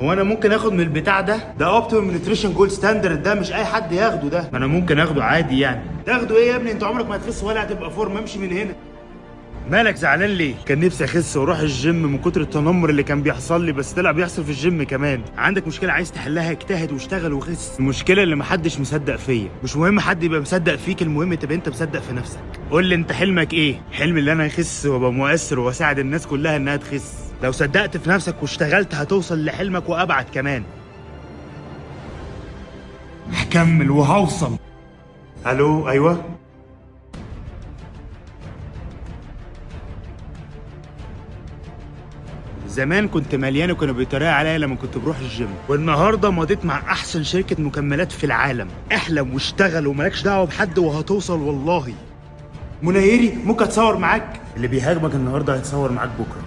هو انا ممكن اخد من البتاع ده؟ ده Optimum Nutrition Gold Standard، ده مش اي حد ياخده. ده ما انا ممكن اخده عادي يعني. تاخده ايه يا ابني؟ انت عمرك ما هتخس ولا هتبقى فورمه. امشي من هنا. مالك زعلان ليه؟ كان نفسي اخس واروح الجيم من كتر التنمر اللي كان بيحصل لي، بس طلع بيحصل في الجيم كمان. عندك مشكلة عايز تحلها، اجتهد واشتغل وخس. المشكلة اللي محدش مصدق فيا. مش مهم حد يبقى مصدق فيك، المهم تبقى انت مصدق في نفسك. قول لي انت حلمك ايه؟ حلمي اللي انا اخس وابقى مؤثر واساعد الناس كلها انها تخس. لو صدقت في نفسك واشتغلت هتوصل لحلمك وابعد كمان. هكمل وهوصل. الو، ايوه. زمان كنت مليان وكانوا بيتريقوا عليا لما كنت بروح الجيم، والنهارده مضيت مع احسن شركة مكملات في العالم. احلم واشتغل ومالكش دعوه بحد وهتوصل والله. منيري، ممكن اتصور معاك؟ اللي بيهاجمك النهارده هيتصور معاك بكره.